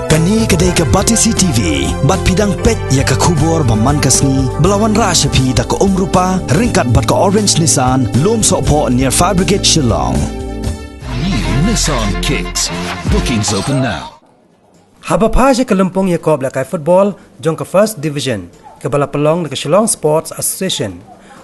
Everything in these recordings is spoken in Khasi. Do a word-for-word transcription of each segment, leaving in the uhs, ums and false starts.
Kane ka dei ka Batesi T V, bad phi dang peit ïa ka khubor ba man ka sngi, ba la wanrah sha phi da ka Umrupa, ryngkat bad ka Orange Nissan, Lumsohphoh near Fire Brigade Shillong. New Nissan Kicks. Bookings open now. Haba phai sha ka lympung ïakob lehkai football jong ka First Division, kaba la pynlong da ka Shillong Sports Association,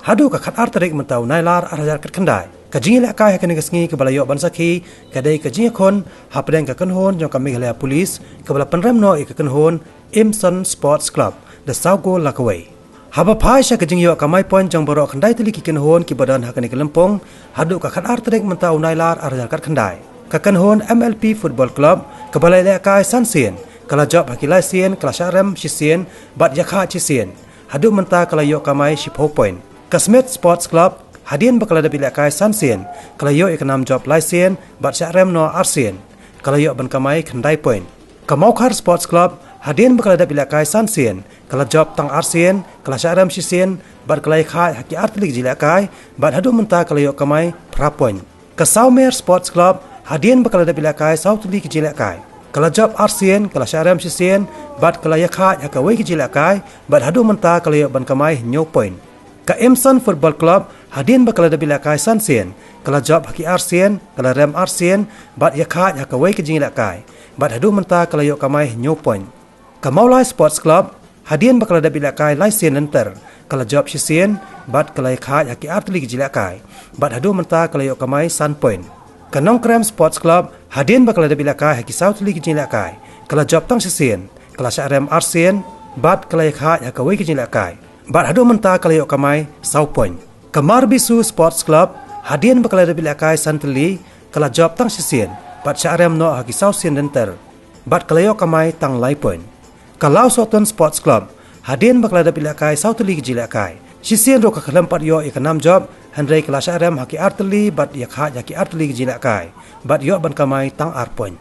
haduh ka khatar tarik mynta u Nailar ar hajar khatkhyndai, ka jingïalehkai ha kane ka sngi kaba la ïoh ban sakhi ka dei ka jingïakhun hapdeng ka kynhun jong ka Meghalaya Police, kaba la pynrem noh ïa ka kynhun Imson Sports Club da saw gol la kawei. Haba phai sha ka jingïoh kamai point jong baroh khyndai tylli ki kynhun kiba don ha kane ka lympung, haduh ka khatar tarik mynta u Nailar ar hajar khatkhyndai, ka kynhun M L P Football Club, kaba la ïalehkai san sien, ka la jop ha ki lai sien, ka la shah rem shisien, bad ïakhaid shisien, haduh mynta ka la ïoh kamai shiphew point. Ka Smit Sports Club, hadien ba ka la dep ïalehkai san sien, ka la ïoh ïa ka nam jop lai sien, bad shah rem noh ar sien, ka la ïoh ban kamai khyndai point. Ka Mawkhar Sports Club, hadien ba ka la dep ïalehkai san sien, ka la jop tang ar sien, ka la shah rem shisien, bad ka la ïakhaid ha ki ar tylli ki jingïalehkai, bad haduh mynta ka la ïoh kamai phra point. Ka Sawmer Sports Club, hadien ba ka la dep ïalehkai saw tylli ki jingïalehkai, ka la jop ar sien, ka la shah rem shisien, bad ka la ïakhaid ha kawei ka jingïalehkai, bad haduh mynta ka la ïoh ban kamai hynñiew point. Ka Imson Football Club, hadien ba ka la dep ïalehkai san sien, ka la jop ha ki ar sien, ka la rem ar sien, bad ïakhaid ha kawei ka jingïalehkai, bad haduh mynta ka la ïoh kamai hynñiew point. Ka Mawlai Sports Club, hadien ba ka la dep ïalehkai lai sien lynter, ka la jop shisien, bad ka la ïakhaid ha ki ar tylli ki jingïalehkai, bad haduh mynta ka la ïoh kamai san point. Ka Nongkrem Sports Club, hadien ba ka la dep ïalehkai ha ki saw tylli ki jingïalehkai, ka la jop tang shisien, ka la shah rem ar sien, bad ka la ïakhaid ha kawei ka jingïalehkai, bad haduh mynta ka la ïoh kamai saw point. Ka Marbisu Sports Club, hadien ba ka la dep ïalehkai san tylli, ka la jop tang shisien, bad shah rem noh ha ki saw sien lynter, bad ka la ïoh kamai tang lai point. Ka Lawsohtun Sports Club, hadien ba ka la dep ïalehkai saw tylli ki jingïalehkai, shisien ruh ka khlem pat ïoh ïa ka nam jop, hynrei ka la shah rem ha ki ar tylli bad ïakhaid ha ki ar tylli ki jingïalehkai, bad ïoh ban kamai tang ar point.